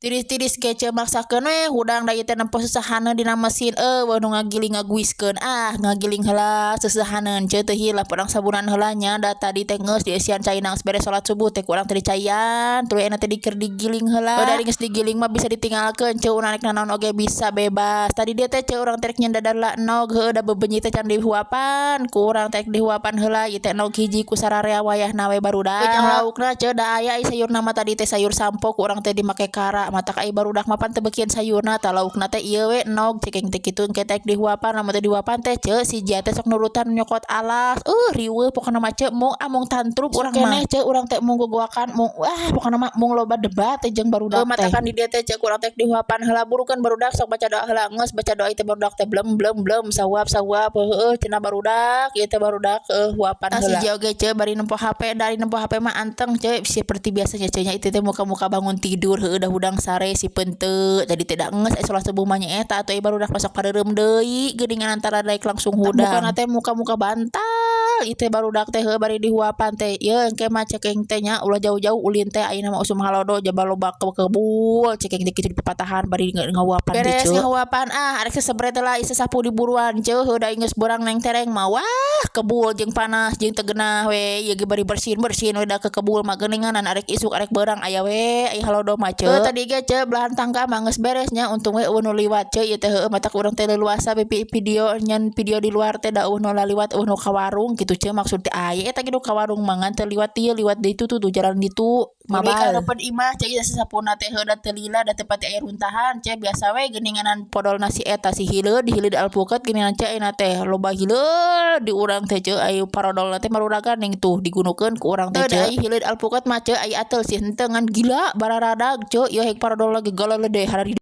Tiris-tiris ge, ce, maksakeun we hudang da ieu teh nempo sesahaneun dina mesin, euweuh nu ngagiling ngaguiskeun. Ah, ngagiling heula sesahaneun, ce, teu hilap urang sabunan heula nya, da tadi teh geus dieusian caina geus beres salat subuh teh ku urang teh dicaian, tuluy ayeuna teh keur digiling heula. Da ari geus digiling mah bisa ditinggalkeun, ce, urang rek nanaon oge bisa bebas. Tadi dieu teh, ce, urang teh rek nyieun dadar heula endog, heueuh, da bebenyi teh can dihuapan ku urang teh, dihuapan heula ieu teh endog hiji ku sararea wayahna we, barudak. Jeung laukna, ce, da aya sayurna mah. Tadi teh sayur sampo ku urang teh dimake kara, matak ai barudak mah pan teu beukieun sayurna. Tah, laukna teh ieu we endog, cek aing teh kitu, engke teh dihuapan. Lamun teu dihuapan teh, ce, si Jia teh sok nurutan nyokot alas, riweuh pokona mah, ce, mung amung tantrum urang mah, ce. Urang teh mung gogoakan mung, wah, pokona mah mung loba debat teh jeung barudak teh. Matakan di dieu teh, ce, ku urang teh dihuapan heula, burukeun barudak, sok baca doa heula. Geus baca doa teh, barudak teh blem blem blem, sahuap sahuap, heueuh cenah barudak ieu teh, barudak huapan heula. Si Jia oge, ce, bari nempo HP. Dari nempo HP mah anteng, ce, seperti biasanya, ce, nya. Itu teh muka-muka bangun tidur, heueuh, da hudang sare si peunteut tadi teh, da geus salat subuh mah nya eta atuh barudak masuk pareureum deui geuningan antara daek langsung hudang. Mukana teh muka-muka bantal ieu teh barudak teh. Heueuh, bari dihuapan teh ieu engke mah, cek aing teh nya, ulah jauh-jauh ulin teh, ayeuna mah usum halodo jaba loba kebul, cek aing teh kitu di papatahan bari ngahuapan teh. Beres ngahuapan, ah, arek sesebret lah sasapu di buruan, ce. Heueuh, da geus beurang neng tereng mah, wah, kebul jeung panas jeung teu geunah we ieu ge, bari bersin-bersin we da ke kebul mah geuninganan. Arek isuk arek beurang aya we aya halodo mah, ce. Tadi ge, ce, belahan tangga mah geus beres nya, untung we euweuh nu liwat, ce, ieu teh. Heueuh, matak urang teh leuasa video nyen video di luar teh, da euweuh nu laliwat, euweuh nu ka warung kitu, ce. Maksud teh aya eta ge nu ka warung mah, ngan teu liwat dieu, liwat ditu tuh, tuh jalan ditu mabal. Ka imah, ce, ieu sasapuna teh. Heueuh, da teu lila, da teu pati aya runtahan, ce, biasa we geuninganan podolna si eta si hileud hileud alpukat geuningan, ce. Ayeuna teh loba hileud di urang teh, ce, aya parodolna teh maruragan tuh digunukeun ku urang teh, ce. Ai hileud alpukat mah, ce, aya ateul sih henteu, ngan gila bararadag, ce, ieu hek parodol lagi galalede harari.